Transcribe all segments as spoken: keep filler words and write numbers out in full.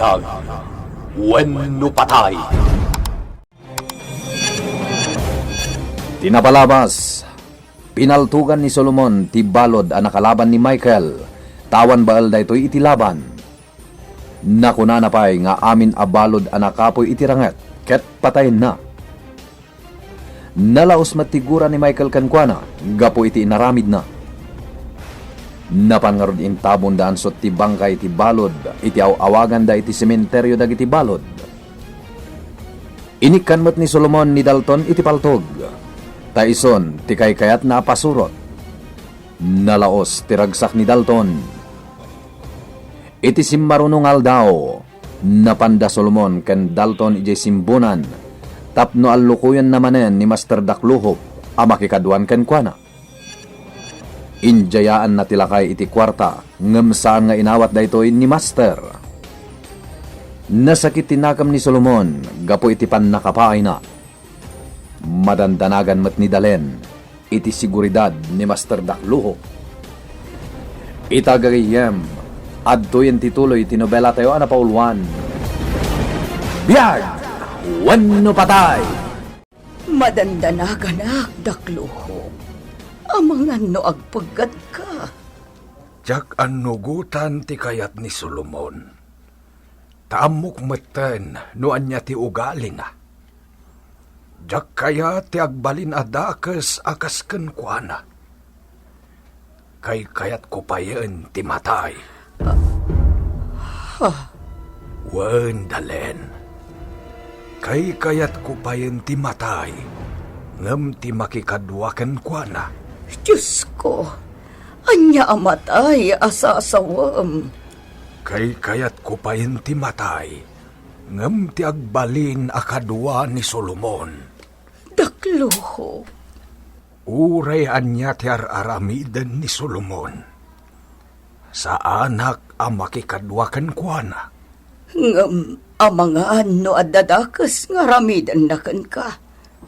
Tag wenno patay. Ti napalabas, pinaltogan ni Solomon ti balud a nakalaban ni Michael, ta awan bael daytoy iti laban. Nakunana pay nga amin a balud a nakapuy iti ranget ket patayenna. Nalaos met ti gura ni Michael kenkuana gapu iti inaramidna. Napan ngarud intabon da ansot ti bangkay ti balud iti aw-awaganda iti sementerio dagiti balud. Inikkan met ni Solomon ni Dalton iti paltog, ta isun ti kaykayatna a pasurot. Nalaos ti ragsak ni Dalton. Iti simmaruno nga aldaw, napan da Solomon ken Dalton idiay simbonan tapno allukoyenna manen ni Master Dakluhop a makikaduan kenkuana. Indiayaanna ti lakay iti kuarta, ngem saan nga inawat daytoy ni Master. Nasakit ti nakem ni Solomon gapu iti pannakapaayna. Madandanagan met ni Dalen iti seguridad ni Master Dakluhop. Ita gagayyem, adtoyen ti tuloy ti nobelatayo a napauluan, Biag wenno Patay! Madandanaganak, Dakluhop. Amangan no agpeggatka. Diak annugotan ti kayat ni Solomon. Ta ammok metten no ania ti ugalina. Diak kayat ti agbalin a dakes a kas kenkuana. Kaykayatko payen ti matay. Ah. Wen, Dalen. Kaykayatko payen ti matay, ngem ti makikadua kenkuana. Diosko, ania a matay a sasawem? Kaykayatko payen ti matay, ngem ti agbalin a kadua ni Solomon. Dakluhop. Uray ania ti ar-aramiden ni Solomon, saanak a makikadua kenkuana. Ngem amangan no adda dakes nga aramidenna kenka,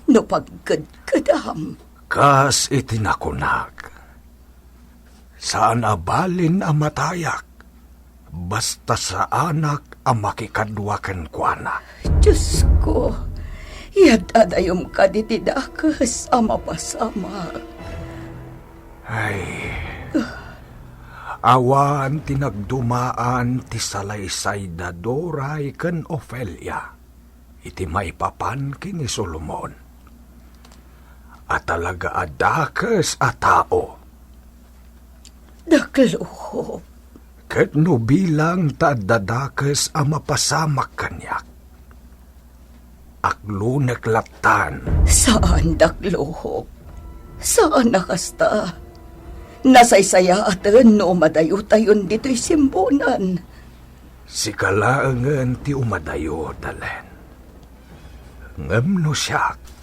no pagkedkedam. Kas iti nakunak, saan a balin a matayak, basta saanak a makikadua kenkuana. Diosko, iyad-adayom kadi ti dakes a mapasamak. Ay, awan ti nagdumaan ti salaysay da Doray ken Ofelia iti maipapan ken ni Solomon a talaga a dakes a tao. Dakluhop. Ket no bilang ta adda dakes a mapasamak kaniak, aklonek lattan. Saan, Dakluhop. Saan a kasta. Nasaysayaaten no umadayotayon ditoy simbonan. Sika laengen ti umadayo, Dalen. Ngem no siak,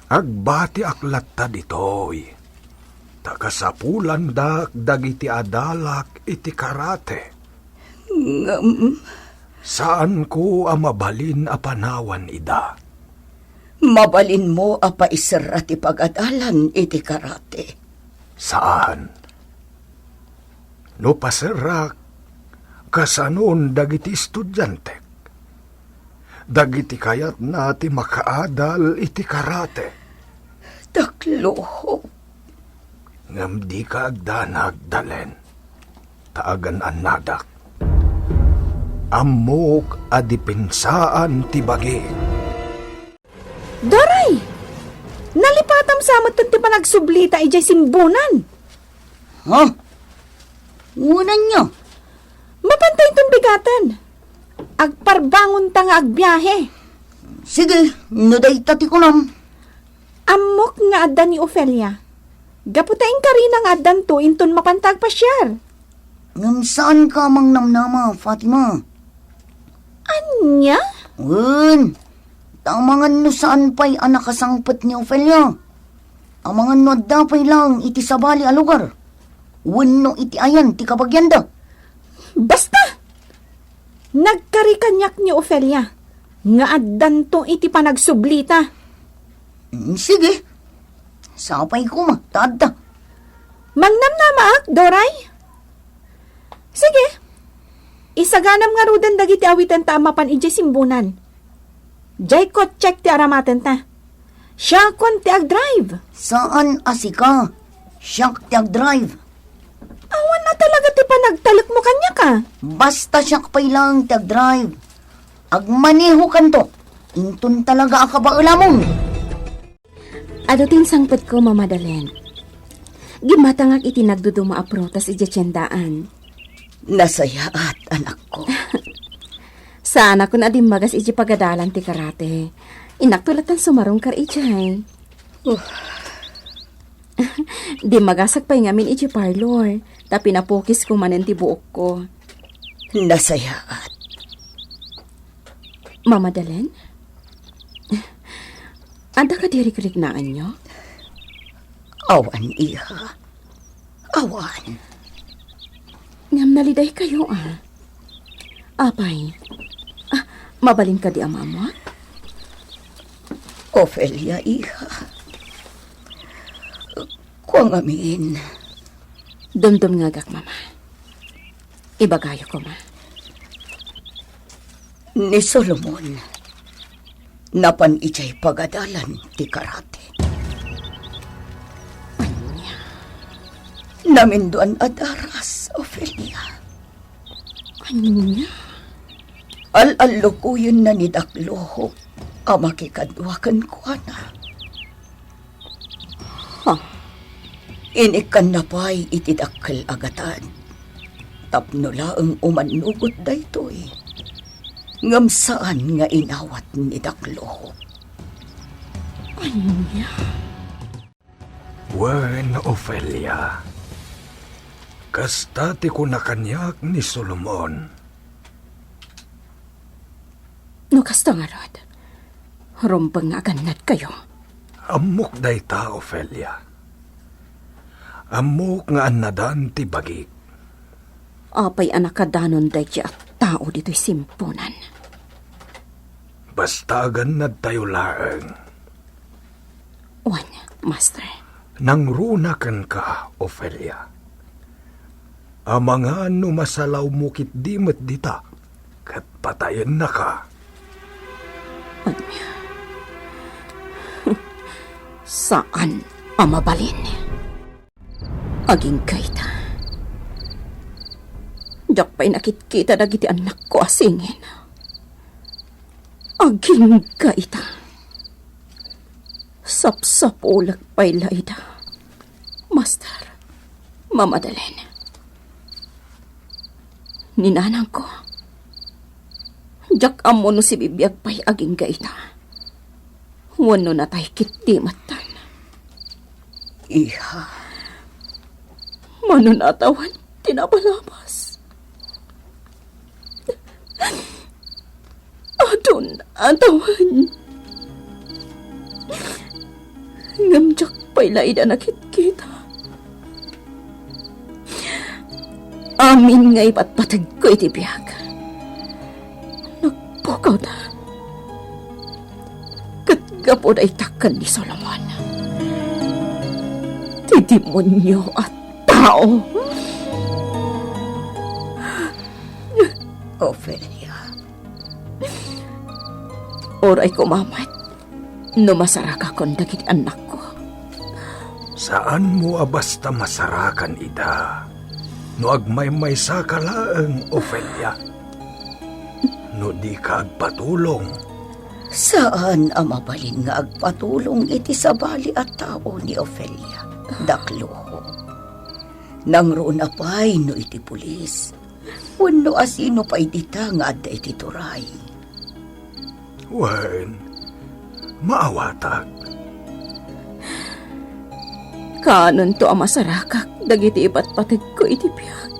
agbatiak latta ditoy, ta kasapulandak dagiti adalak iti karate. Ngem saanko a mabalin a panawan ida. Mabalinmo a paiserra ti pagadalan iti karate. Saan. No paserrak, kasanon dagiti estudiantek? Dagiti kayatna ti makaadal iti karate. Dakluhop. Ngem dika agdanag, Dalen, ta agan-annadak. Ammok a dipensaan ti bagik. Doray! Nalipatam sa met ti panagsublita idiay simbonan. Ha? Wen ania? Mapanta inton bigaten. Agparbangonta nga agbiahe. Sige, no dayta ti kunam. Ammok nga adda ni Ofelia. Gapu ta inkarina nga addanto inton mapanta agpasiar. Ngem saanka a mangnamnama, Fatima. Ania? Wen, ta amangan no saan pay a nakasangpet ni Ofelia. Amangan no adda pay laeng iti sabali a lugar. Wenno iti ayan ti kabagianda. Basta! Nagkari kaniak ni Ofelia nga addanto iti panagsublita. Mm, sige. Sapay koma, ta adda. Mangnamnamaak, Doray? Sige. Isaganam ngaruden dagiti awitenta a mapan idiay simbunan. Diay kotsek ti aramatenta. Siakon ti agdrive. Saan a sika. Siak ti agdrive. Awan a talaga ti panagtalekmo kaniak a. Basta siak pay laeng ti agdrive. Agmanehokanto. Inton talaga a kabaelamon. Adu ti insangpetko, Mama Dalen. Gimmatangak iti nagduduma a prutas idiay tiendaan. Nasayaat, anakko. Saanakon a dimmagas iti pagadalan ti karate. Innakto latta sumarungkar idiay. Uh. Dimmagasak pay ngamin iti parlor, ta pinapukisko manen ti buokko. Nasayaat. Mama Dalen? Adda kadi rikriknaanyo? Awan, iha. Awan. Ngem nalidaykayo, a. Apay? Ah, mabalin kadi a maammoak? Ofelia, iha. Kua ngamin. Dumdumngegak, Mama. Ibagayo koma. Ni Solomon, napan idiay pagadalan ti karate. Ania? Naminduan a daras, Ofelia. Ania? Al-allukoyenna ni Daklohop a makikadua kenkuana. Ha? Inikkanna pay iti dakkel a gatad tapno laeng umannugot daytoy, ngem saan nga inawat ni Daklohop. Ania? Wen, Ofelia, kasta ti kuna kaniak ni Solomon. No kasta ngarud, rumbeng nga agannadkayo. Ammok dayta, Ofelia. Ammok nga annadan ti bagik. Apay a nakadanon daydi a tao ditoy simpunan? Basta agannadtayo laeng. Wen, Master. Nangruna kenka, Ofelia. Amangan no masalawmo ketdi met dita, ket patayennaka. Ania? Saan a mabalin. Agingga ita. Diak pay nakitkita dagiti annakko a singin. Agingga ita. Sapsapulek pay la ida, Master, Mama Dalen. Ni nanangko, diak ammo no sibibiag pay agingga ita. Wenno natay ketdi metten. Iha. Mano natawen ti napalabas. Adun a tawen. Ngem diak pay la ida nakitkita. Amin nga ipatpategko iti biag, nagpukawda. Ket gapu dayta ken ni Solomon, ti demonio a tao. Ofelia. Uray koma met no masarakakon dagiti annakko. Saanmo a basta masarakan ida no agmaymaysaka laeng, Ofelia. No dika agpatulong. Saan a mabalin nga agpatulong iti sabali a tao ni Ofelia, Daklohop. Nangruna pay no iti pulis. Wenno asino pay dita nga adda iti turay? Wen, maawatak. Kaanonto a masarakak dagiti ipatpategko iti biag.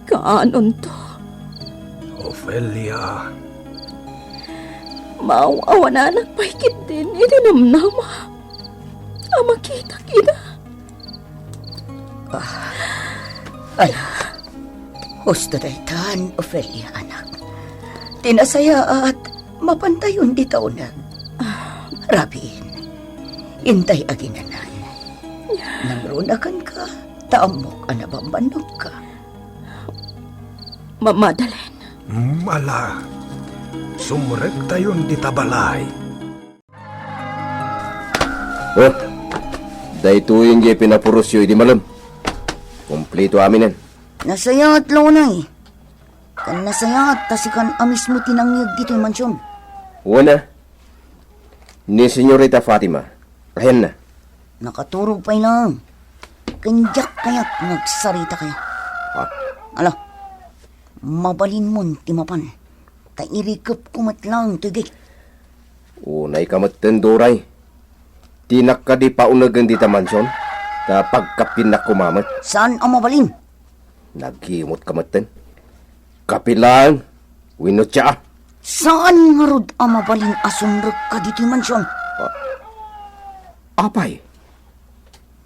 Kaanonto. Ofelia. Maaw-awananak pay ketdin iti namnama a makitak ida. Ah, ala, husto daytan, Ofelia, anak. Ti nasayaat, mapantayon dita uneg. Rabiin, intay aginanan. Nangruna kenka, ta ammok a nabambannogka. Mama Madalen. Ala, sumrektayon dita balay. Oh, daytoyen ti pinapurosyo idi malem. Kompleto aminen. Nasayaat la unay. Ken nasayaat ta sikan a mismo ti nangyeg ditoy mansion. Wen a. Ni Señorita Fatima, ayanna. Nakaturog pay laeng. Ken diak kayat nga agsarita kayo. Ha? Ala, mabalinmon ti mapan. Ta irikepko met laeng toy gate. Unayka metten, Doray. Dinak kadi paunegen dita mansion, ta pagkapiennak koma met. Saan a mabalin? Nagimot ka metten. Kape laeng, wenno tsaa? Saan ngarud a mabalin a sumrekka ditoy mansion? Ah, apay?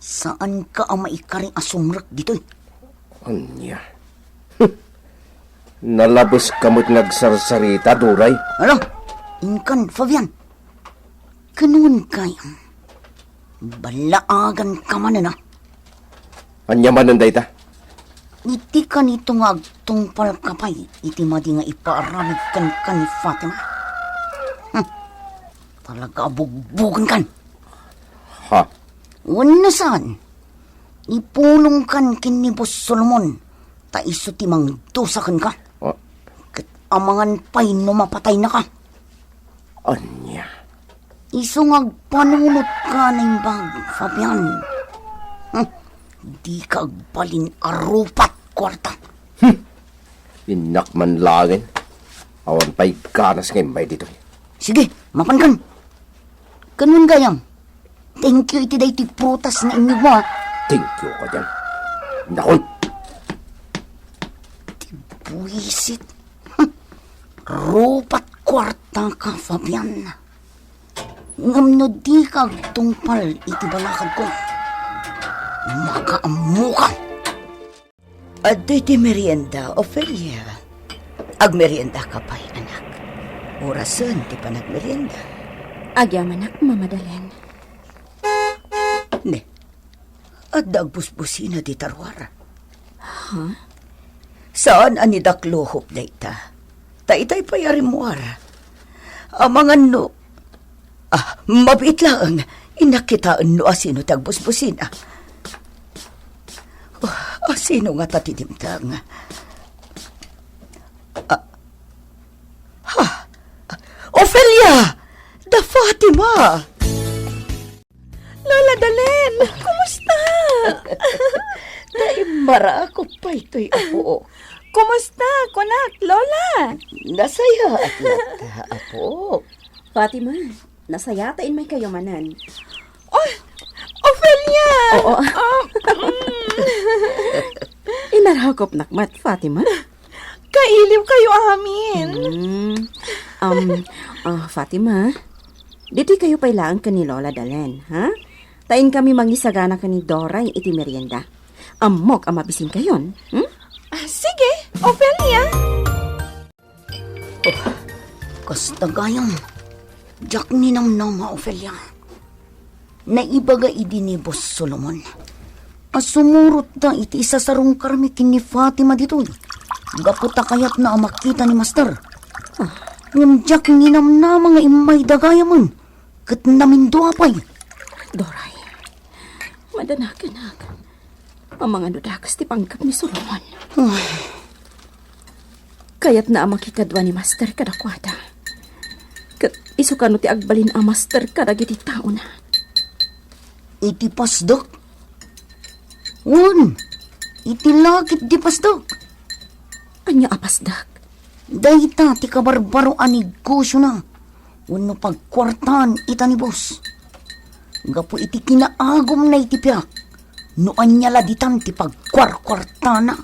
Saanka a maikari a sumrek ditoy? Ania? Nalabes ka met nga agsarsarita, Doray. Ala, inkan, Fabian. Ken wen gayam, ballaaganka manen a. Ania manen dayta? Iti kanito nga agtungpalka pay iti madi nga ipaaramid kenka ni Fatima? Hmm. Talaga a bugbogenkan. Ha? Wenno saan, ipulongkan ken ni Boss Solomon, ta isu ti mangdusa kenka. Ah. Ket amangan pay no mapataynaka. Ania? Isu nga agpanunotka naimbag, Fabian. Hmm, dika agbalin a rupat kuarta. Hmm. Innak man laengen. Awan pay ganas nga immay ditoy. Sige, mapankan. Ken wen gayam, thank you iti daytoy prutas nga inyegmo, a. Thank you kadian. Nakon. Ti buisit. Rupat kuartaka, Fabian. Ngem no dika agtungpal iti balakadko, makaammoka. Adtoy ti merienda, Ofelia. Agmeriendaka pay, anak. Orasen ti panagmerienda. Agyamanak, Mama Madalen. Ne, adda agbusbusina dita ruar. Ha? Saan a ni Daklohop dayta. Ta itay pay a rimmuar. Amangan no, ah, mabiit laeng. Innak kitaen no asino ti agbusbusina. Oh, asino ngata ti dimteng? Ah, ha? Ofelia! Da Fatima! Lola Dalen, kumusta? Naimbaraakop pay toy, apo. Kumusta, kunak, Lola? Nasayaat latta, apo. Fatima, nasayaaten manen kayo manen. Oh, Ofelia! Oo. Ah, mm. Inarakopnak met, Fatima. Kailiw kayo amin. Hmm. Um, ah, Fatima, ditoy kayo pay laeng ken ni Lola Dalen, ha? Ta inkami mangisagana ken ni Doray iti merienda. Ammok a mabisin kayon, hmm? Ah, sige, Ofelia. Oh, kasta gayam. Diak ninamnama, Ofelia. Naibaga idi ni Boss Solomon a sumurot da iti isasarungkarmi ken ni Fatima ditoy. Gapu ta kayatna a makita ni Master. Ah, ngem diak ninamnama nga immay da gayamen. Ket namindua pay. Doray, madanakenak. Amangan no dakes ti panggep ni Solomon. Ay. Kayatna a makikadua ni Master kadakuada. Ket isu kano ti agbalin a master kadagiti taona. Iti pasdek? Wen, iti lakip ti pasdek. Ania a pasdek? Dayta ti kabarbaro a negosiona wenno pagkuartaan ita ni Boss. Gapu iti kinaagumna iti piak, no ania la ditan ti pagkuarkuartana.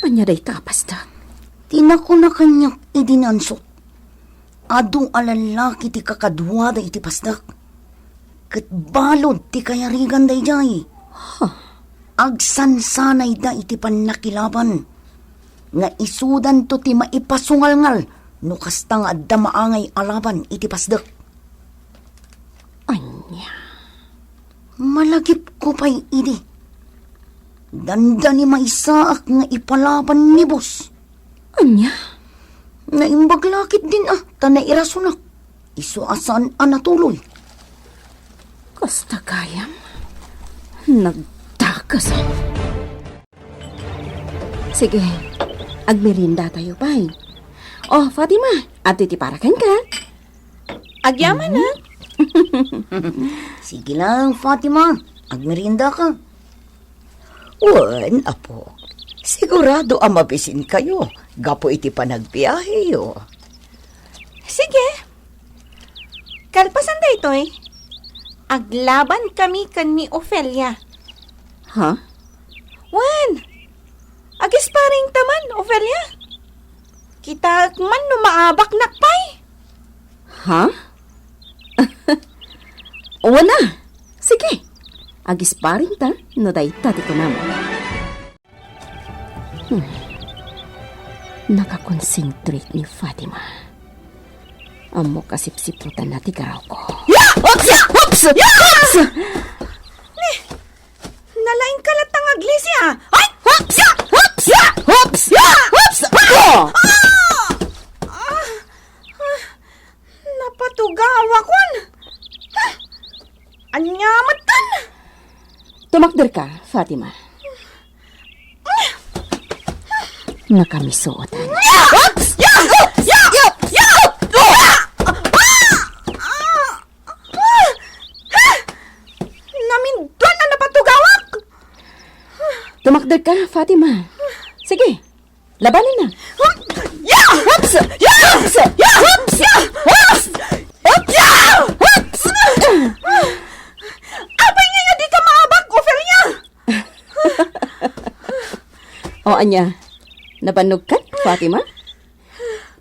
Ania dayta a pasdek? Ti nakuna kaniak idi nansot, adu a lallaki ti kakaduada iti pasdek. Ket balud ti kayariganda idiay. Huh. Agsansanayda iti pannakilaban nga isudanto ti maipasungalngal no kasta nga adda maangay a laban iti pasdek. Ania? Malagipko pay idi. Dandani maysaak nga ipalaban ni boss. Ania? Naimbag la ketdin a ta nairasunak. Isu a saan a natuloy. Kasta gayam, nagdakes. Sige, agmeriendatayo pay. Oh, Fatima, adtoy ti para kenka. Agyaman, ha? Sige lang, Fatima. Agmeriendaka. Wen, apo. Sigurado a mabisinkayo gapu iti panagbiaheyo. Sige. Kalpasan daytoy, aglaban kami ken ni Ofelia. Ha? Wen, agisparing ta man, Ofelia. Kitaek man no maabaknak pay. Ha? Wen a. Sige. Agisparing ta no dayta ti kunam. Hmm. Nakakonsentrate ni Fatima. Ammok a sipsiputanna ti garawko. Ya! Oops! Ya! Oops! Ya! Oops! Nalaingka latta nga aglisi, ah! Ay! Oops! Ya! Oops! Ya! Oops! Ya! Oops! Ah! Ah! Ah! Ah! Napatugawakon! Ah! Ania met tan? Tumakderka, Fatima. Nakamisuotan. Oops! Ya! Ya! Ya! Ya! Ya! Naminduan a napatugawak! Tumakderka, Fatima. Sige, labanan na. Ya! Oops! Ya! Oops! Ya! Oops! Oops! Ya! Oops! Apay ngay a dika maabak, Ofelia? O ania, nabannogkan, Fatima?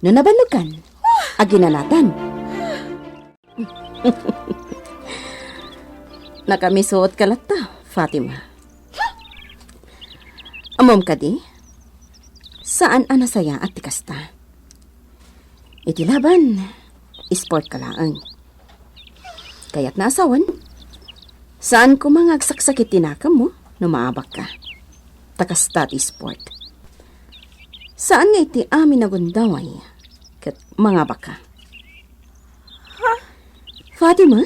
No nabannogkan, aginanatan. Nakamisuotka latta, Fatima. Ammom kadi, saan a nasayaat ti kasta. Iti laban, sportka laeng. Kayatna a sawen, saan koma nga agsaksakit ti nakemmo no maabakka. Ta kasta ti sport. Saan nga iti amin a gundaway ket mangabakka. Ha? Fatima,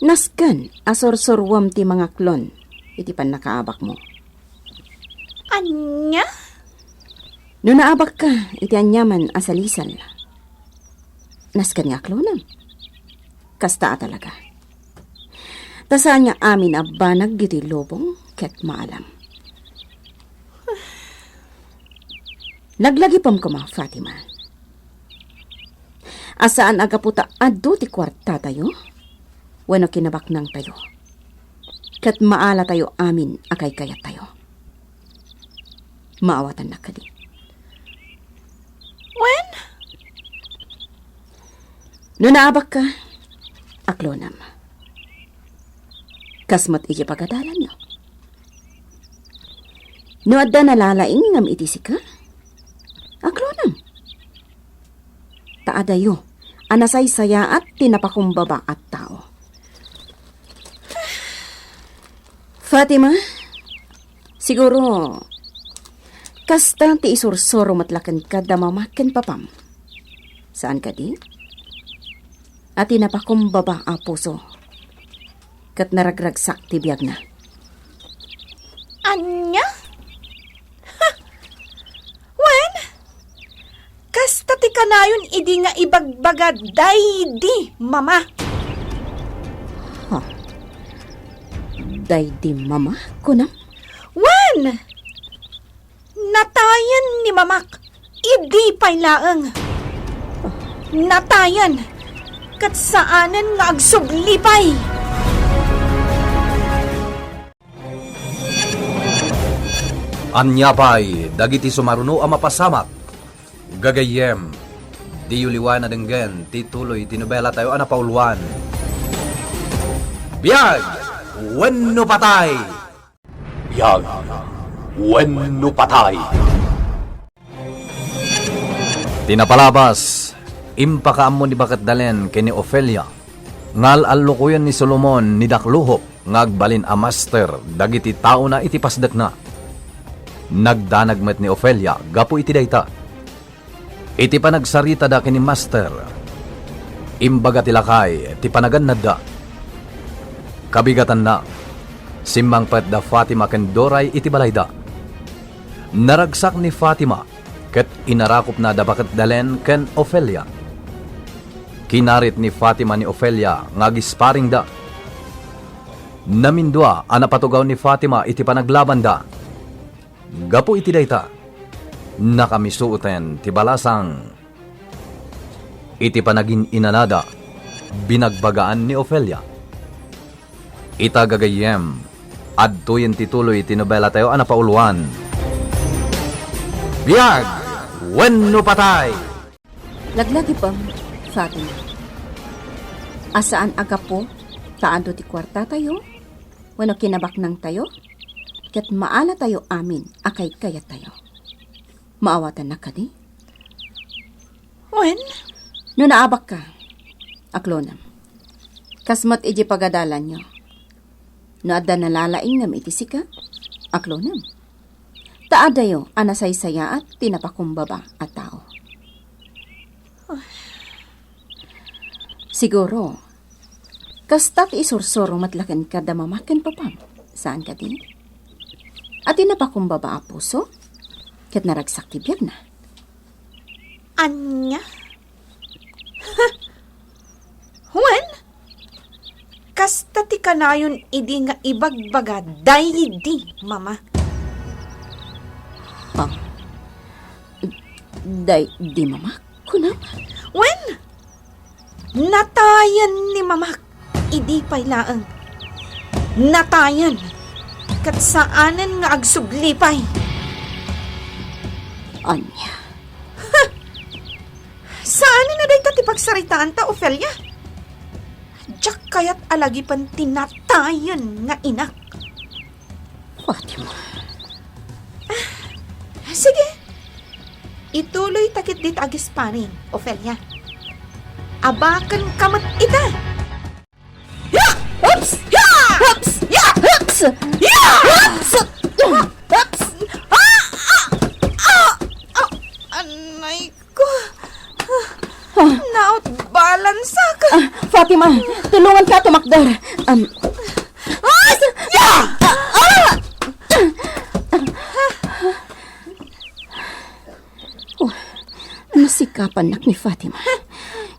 nasken a sursuruem ti mangaklon iti pannakaabakmo. Ania? No naabakka iti aniaman a salisal, nasken nga aklonem. Kasta a talaga. Ta saan nga amin a banag ditoy lubong ket maalam. Laglagipem koma, Fatima. A saan a gapu ta adu ti kuartatayo wenno kinabaknangtayo. Ket maalatayo amin a kaykayattayo. Maawatannak kadi? Wen? No naabakka, aklonam. Kas met iti pagadalanyo. No adda nalalaing ngem iti sika, aklonam. Ta adayo a nasaysayaat ti napakumbaba a tao. Fatima, siguro, kasta ti isursuro met la kenka da mamak ken papam. Saan kadi? A ti napakumbaba a puso ket naragragsak ti biagna. Ania? Ha! Wen, kasta ti kanayon idi nga ibagbaga daydi mama. Ha? Daydi mama, kunam? Wen! Natayen ni mamak idi pay laeng. Natayen ket saanen nga agsubli pay. Ania pay dagiti sumaruno a mapasamak? Gagayyem, diyo liwan a denggen ti tuloy ti nobelatayo a napauluan, Biag wenno Patay! Biag wenno Patay! Ti napalabas, impakaammo ni Baketdalen ken ni Ofelia nga al-allukoyen ni Solomon ni Dakluhop nga agbalin a master dagiti taona iti pasdekna. Nagdanag met ni Ofelia gapu iti dayta. Iti panagsaritada ken ni Master, imbaga ti lakay ti panagannadda. Kabigatanna, simmangpet da Fatima ken Doray iti balayda. Naragsak ni Fatima ket inarakopna da baket Dalen ken Ofelia. Kinarit ni Fatima ni Ofelia nga agisparingda. Namindua a napatugaw ni Fatima iti panaglabanda. Gapu iti dayta, nakamisuoten ti balasang. Iti panagin-inanada, binagbagaan ni Ofelia. Ita gagayyem, adtoyen ti tuloy ti nobelatayo a napauluan, Biag wenno Patay! Laglagipem, Fatima, a saan a gapu ta adu ti kuartatayo wenno kinabaknangtayo, ket maalatayo amin a kaykayattayo. Maawatannak kadi? Wen? No naabakka, aklonem. Kas met iti pagadalanyo. No adda nalalaingngem iti sika, aklonem. Ta adayo a nasaysayaat ti napakumbaba a tao. Siguro, kasta ti isursuro met la kenka da mamak ken papam, saan kadi? A ti napakumbaba a puso, ket naragsak ti biagna. Ania? Wen? Kasta ti kanayon idi nga ibagbaga daydi mama. Ha? Daydi mama? Kunam? Wen, natayen ni mamak idi pay laeng. Natayen. Ket saanen nga agsubli pay. Ania? Saanen a dayta ti pagsaritaanta, Ofelia? Diak kayat a lagipen ti natayen nga inak. Fatima. Sige. Ituloy ta ketdi ta agisparing, Ofelia. Abakenka met ita. Ya! Oops! Ya! Oops! Ya! Oops! Ya! Oops! Oops! Ah! Ah! Ah! Ah! Anay ko. Ah. Nautbalansak. Ah, Fatima, tulunganka a tumakder. Um, ah! Ya! Ah! Ah! Oh, nasikapannak ni Fatima.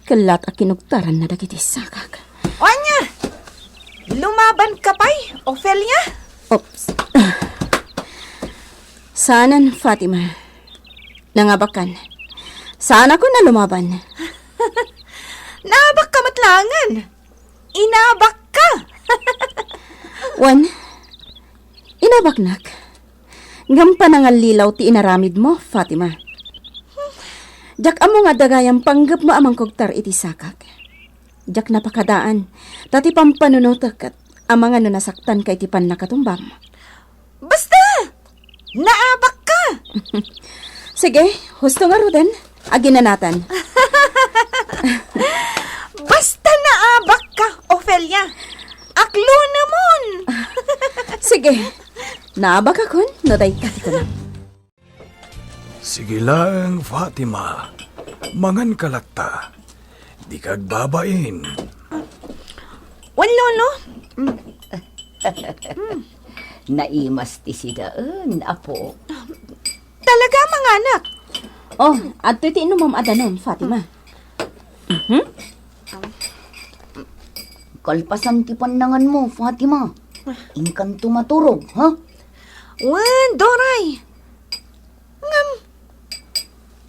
Kellat a kinugtaranna dagiti sakak. O ania? Lumabanka pay, Ofelia? Oops. Saanen, Fatima. Nangabakkan. Saanakon a lumaban. Naabakka met laengen. Inabakka. Wen, inabaknak. Ngem panangallilaw ti inaramidmo, Fatima. Diak ammo nga adda gayam panggepmo a mangkugtar iti sakak. Diak napakadaan, ta ti pampanunotek ket amangan no nasaktanka iti pannakatumbam. Basta! Naabakka! Sige, husto ngaruden. Aginanatan. Basta naabakka, Ofelia. Aklonemon! Sige. Naabakakon no dayta ti kunam. Sige laeng, Fatima. Manganka latta. Dika agbabain. Wen, Lolo. Mm. Naimas ti sidaen, Apo. Talaga, manganak? Oh, adtoy ti inumam a danum, Fatima. Mhm. Kalpasan ti pannanganmo, Fatima. Inkanto maturog, ha? Wen, Doray. Ngem,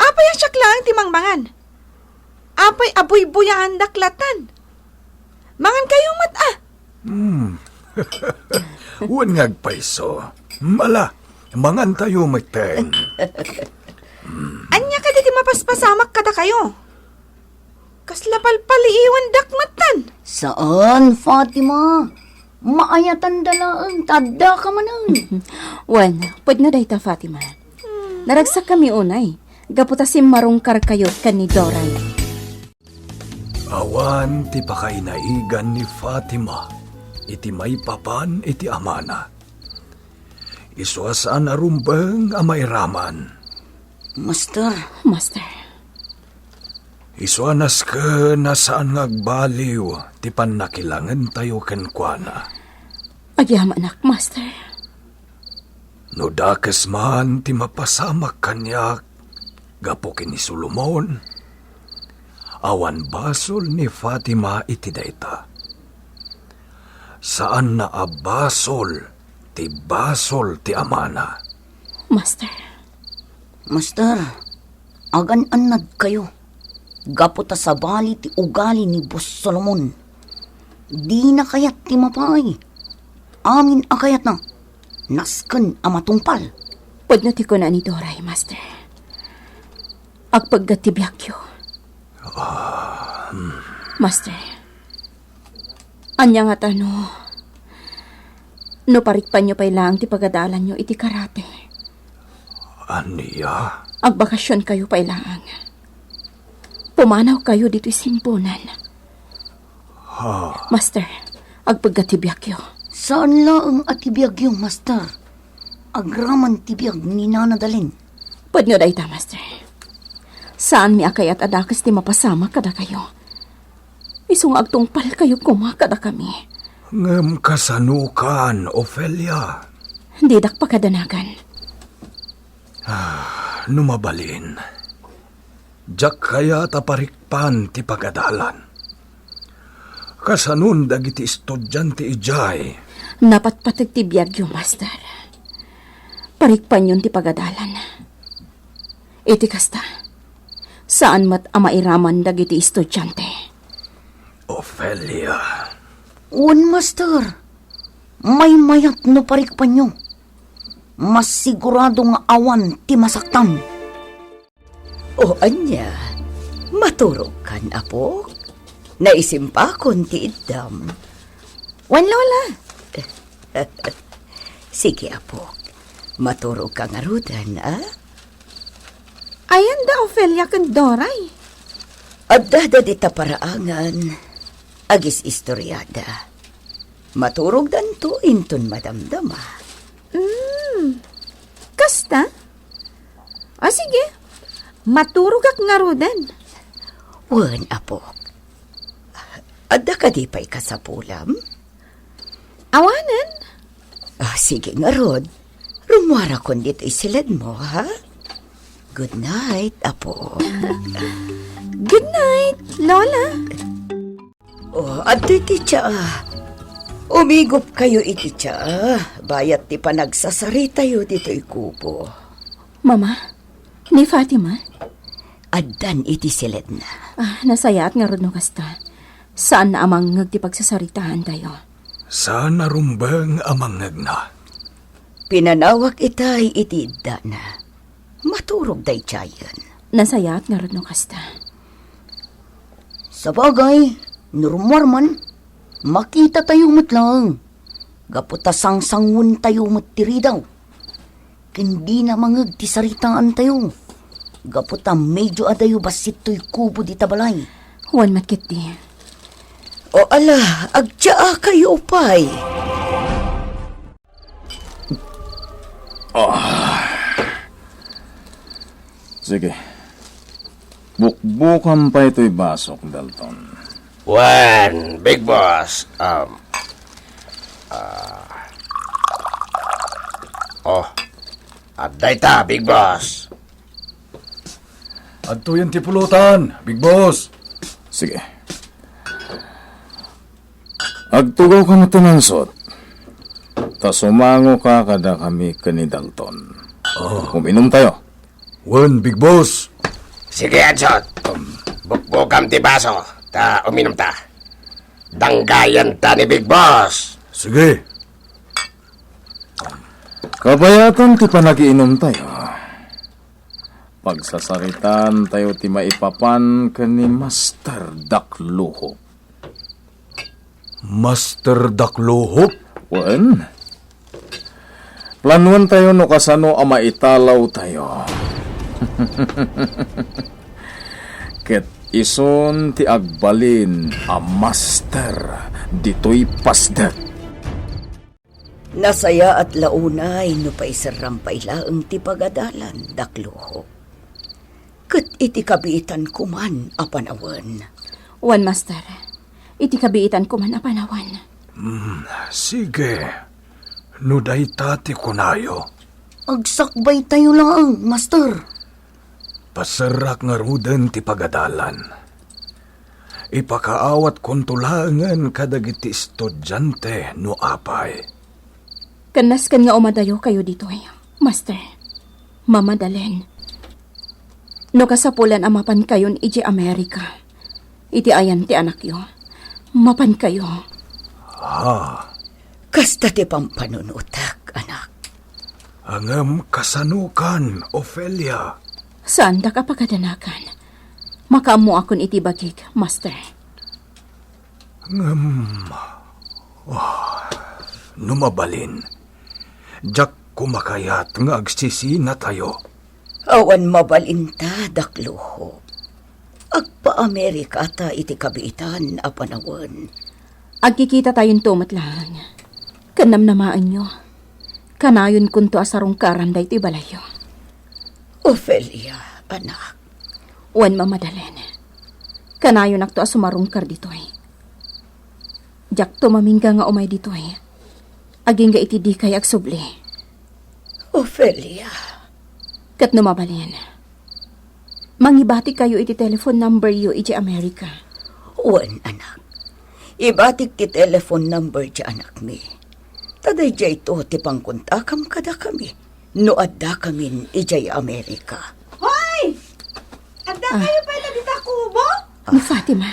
apay a siak laeng ti mangmangan? Apay a buybuyaandak latan? Mangankayo met, a. Hmm. Wen nga agpayso. Ala, mangantayo metten. Ania kadi ti mapaspasamak kadakayo? Kasla palpaliiwandak metten. Saan, Fatima. Maayatanda laeng ta addaka manen. Wen, pudno dayta, Fatima. Naragsakkami unay, gapu ta simmarungkarkayo ken ni Doray. Awan ti pakainaigan ni Fatima. iti maipapan iti amana. Isu a saan a rumbeng a mairaman. Master. Master. Isu a nasken a saan nga agbaliw ti pannakilangentayo kenkuana. Agyamanak, Master. No dakes man ti mapasamak kaniak gapu ken ni Solomon, awan basol ni Fatima iti dayta. Saanna a basol ti basol ti amana. Master. Master, agan-annadkayo. Gapu ta sabali ti ugali ni Boss Solomon. Dina kayat ti mapaay. Amin a kayatna, nasken a matungpal. Pudno ti kuna ni Doray, Master. Agpegget ti biagyo. Ah, hmm. Master, ania ngata no, no parikpanyo pay laeng ti pagadalanyo iti karate? Ania? Agbakasionkayo pay laeng. Pumanawkayo ditoy simpunan. Ha? Master, agpegget ti biagyo. Saan laeng a ti biagyo, Master. Agraman ti biag ni Nana Dalen. Pudno dayta, Master. Saanmi a kayat a dakes ti mapasamak kadakayo. Isu nga agtungpalkayo koma kadakami. Ngem kasanokan, Ofelia? Didak pakadanagan. Ah, no mabalin, diak kayat a parikpan ti pagadalan. Kasanon dagiti estudiante idiay? Napatpateg ti biagyo, Master. Parikpanyon ti pagadalan. Iti kasta, saan met a mairaman dagiti estudiante. Ofelia. Wen, Master. Maymayat no parikpanyo. Masigurado nga awan ti masaktan. O ania, maturogkan, apok? Naisimpakon ti iddam. Wen, Lola. Sige, apok. Maturogka ngaruden, a? Ayan da Ofelia ken Doray? Addada dita paraangan, agis-istoriada. Maturogdanto inton madamdama. Mm, kasta? A, sige. Maturogak ngaruden. Wen, apok. Adda kadi pay kasapulam? Awanen. A, sige ngarud. Rummuarakon ditoy siledmo, ha? Good night, apok. Good night, Lola. O, adtoy ti tsaa. Umigupkayo iti tsaa, bayat ti panagsasaritayo ditoy kubo. Mama, ni Fatima? Addan iti siledna. Ah, nasayaat ngarud no kasta. Saanna a mangngeg ti pagsasaritaantayo. Saan a rumbeng a mangngegna. Pinanawak itay iti iddana. Maturog daydiayen. Nasayaat ngarud no kasta. Sabagay, no rummuar man, makitatayo met laeng. Gapu ta sangsanguentayo met ti ridaw. Ken dina mangngeg ti saritaantayo. Gapu ta medio adayo bassit toy kubo dita balay. Wen met ketdi. O ala, agtsaakayo pay. Ah. Sige. Bukbukam pay toy basok, Dalton. Wen, Big Boss. Um, ah. Oh, adda ita, Big Boss. Adtoyen ti pulutan, Big Boss. Sige. Agtugawka met ti nangsot, ta sumangoka kadakami ken ni Dalton. Oh. Uminumtayo. Wen, Big Boss. Sige, Adsot. Um, bukbukam ti baso, ta uminumta. Danggayenta ni Big Boss. Sige. Kabayatan ti panagiinumtayo, pagsasaritaantayo ti maipapan ken ni Master Dakluhop. Master Dakluhop? Wen, planuentayo no kasano a maitalawtayo. Ket isun ti agbalin a master ditoy pasdek. Nasayaat la unay no paiserram pay laeng ti pagadalan, Dakluho. Ket iti kabiitan koman a panawen. Wen, Master. Iti kabiitan koman a panawen. Hmm, sige. No dayta ti kunayo. Agsakbaytayo laeng, Master. Paserrak ngaruden ti pagadalan. Ipakaawatkonto laengen kadagiti estudiante no apay. Ken nasken nga umadayo kayo ditoy, Master. Mama Dalen. No kasapulan a mapankayon idiay Amerika, iti ayan ti anakyo, mapankayo. Ah. Kasta ti pampanunotek, anak. Ngem kasanokan, Ofelia? Saandak a pagadanagan. Makaammoakon iti bagik, Master. Ngem, ah, no mabalin, diak koma kayat nga agsisinatayo. Awan mabalinta, Dakluho. Agpa-Amerikata iti kabiitan a panawen. Agkikitatayon to met laeng. Ken namnamaenyo, kanayonkonto a sarungkaran daytoy balayyo. Ofelia, anak. Wen, Mama Dalen. Kanayonakto a sumarungkar ditoy. Diakto mamingga nga umay ditoy. Agingga iti dikay agsubli. Ofelia. Ket no mabalin, mangibatikkayo iti telephone numberyo idiay Amerika. Wen, anak. Ibatik ti telephone number ti anakmi. Ta daydiayto ti pangkontakam kadakami no addakamin idiay Amerika. Hoy! Adda Ah. kayo pay la dita kubo? Ni Fatima.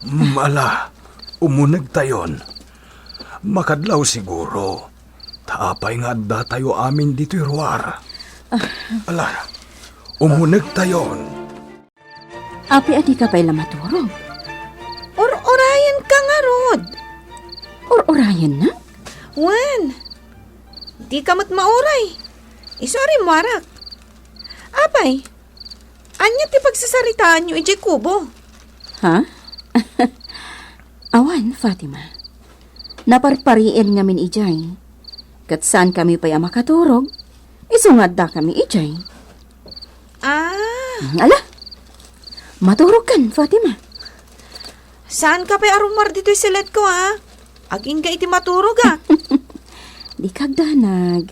Mm, ala, umunegtayon. Makadlaw siguro. Ta apay nga addatayo amin ditoy ruar? Ah. Ala, umunegtayon. Apay a dika pay la maturog? Ur-urayenka ngarud. Ur-urayennak? Wen, dika met mauray. Isu a rimmuarak. Apay, ania ti pagsasaritaanyo idiay kubo? Ha? Awan, Fatima. Naparparien ngamin idiay. Ket saankami pay a makaturog, isu nga addakami idiay. Ah. Ala, maturogkan, Fatima. Saanka pay a rummuar ditoy seletko, a? Agingga iti maturogak. Dika agdanag.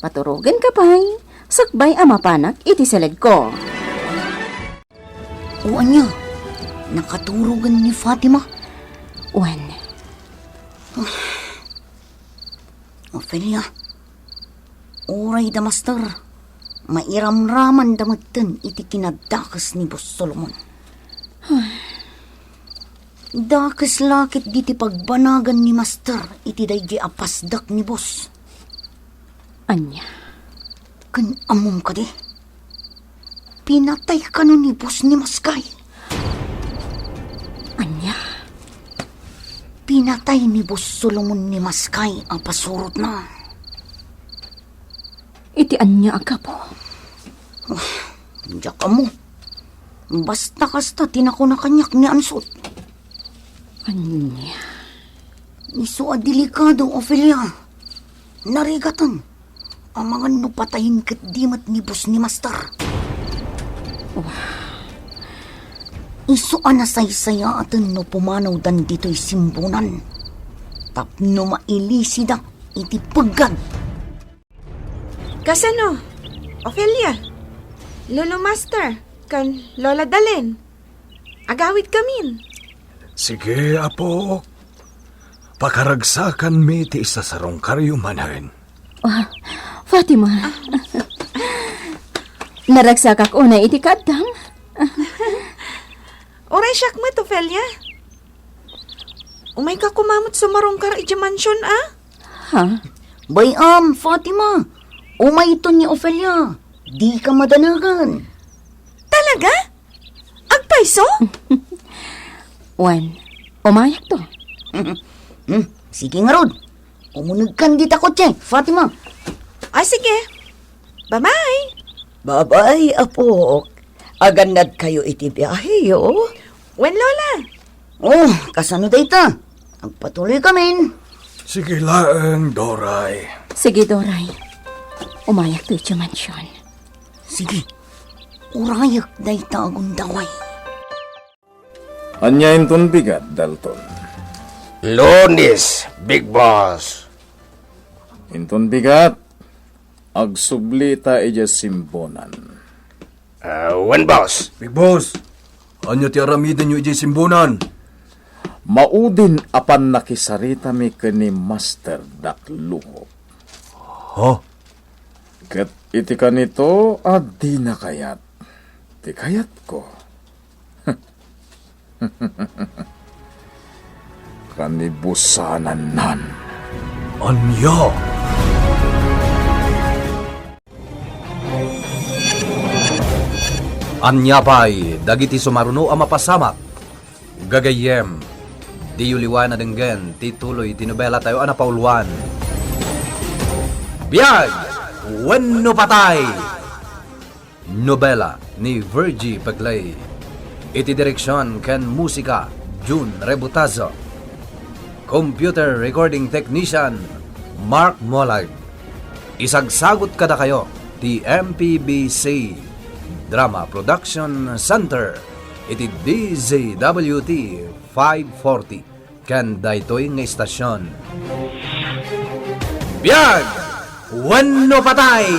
Paturogenka pay, sakbay a mapanak iti seletko. O ania, nakaturogen ni Fatima? Wen. Ofelia, uray da, Master, mairamramanda metten iti kinadakes ni Boss Solomon. Dakes la ketdi ti pagbanagan ni Master iti daydi a pasdak ni Boss. Ania? Ken ammom kadi? Pinatay kano ni Boss ni Maskay. Ania? Pinatay ni Boss Solomon ni Maskay a pasurotna. Iti ania a gapu? Ah, diak ammo. Basta kasta ti nakuna kaniak ni Ansot. Ania? Isu a delikado, Ofelia. Narigaten. Amangan no patayen ketdi met ni Boss ni Master. Wah. Isu a nasaysayaaten no pumanawdan ditoy simbunan. Tapno mailisidak iti peggad. Kasano, Ofelia? Lolo Master, ken Lola Dalen? Agawidkamin. Sige, apo. Pakaragsakanmi ti isasarungkaryo manen. Ah, Fatima. Naragsakak unay iti kaaddam. Uray siak met, Ofelia. Umayka koma met sumarungkar iti mansion, a? Ha? Bay-am, Fatima. Umayto ni Ofelia. Dika madanagan. Talaga? Agpayso? Wen, umayakto. Hmm, sige ngarud. Umunegkan dita kotse, Fatima. Ah, sige. Bye-bye. Bye-bye, apok. Agannadkayo iti biaheyo. Wen, Lola. Oh, kasano dayta? Agpatuloykamin. Sige laeng, Doray. Sige, Doray. Umayak to idiay mansion. Sige, urayak dayta a gundaway. Ania inton bigat, Dalton? Lunes, Big Boss. Inton bigat, agsublita idiay simbunan. Ah, wen, Boss. Big Boss, ania ti aramidenyo idiay simbunan? Maudin a pannakisaritami ken ni Master Dak Luho. Ha? Ket iti kanito a dina kayat ti kayatko. Kanibusanannan. Ania? Ania pay dagiti sumaruno a mapasamak? Gagayyem, diyo liwan a denggen ti tuloy ti nobelatayo a napauluan. Biag wenno patay! Nobela ni Virgie Peclay. Iti direksion ken musika, Jun Rebutazo. Computer recording technician, Mark Molag. Isagsagut kadakayo ti M P B C Drama Production Center iti D Z W T five forty ken daytoy nga istasyon. Biag wenno patay!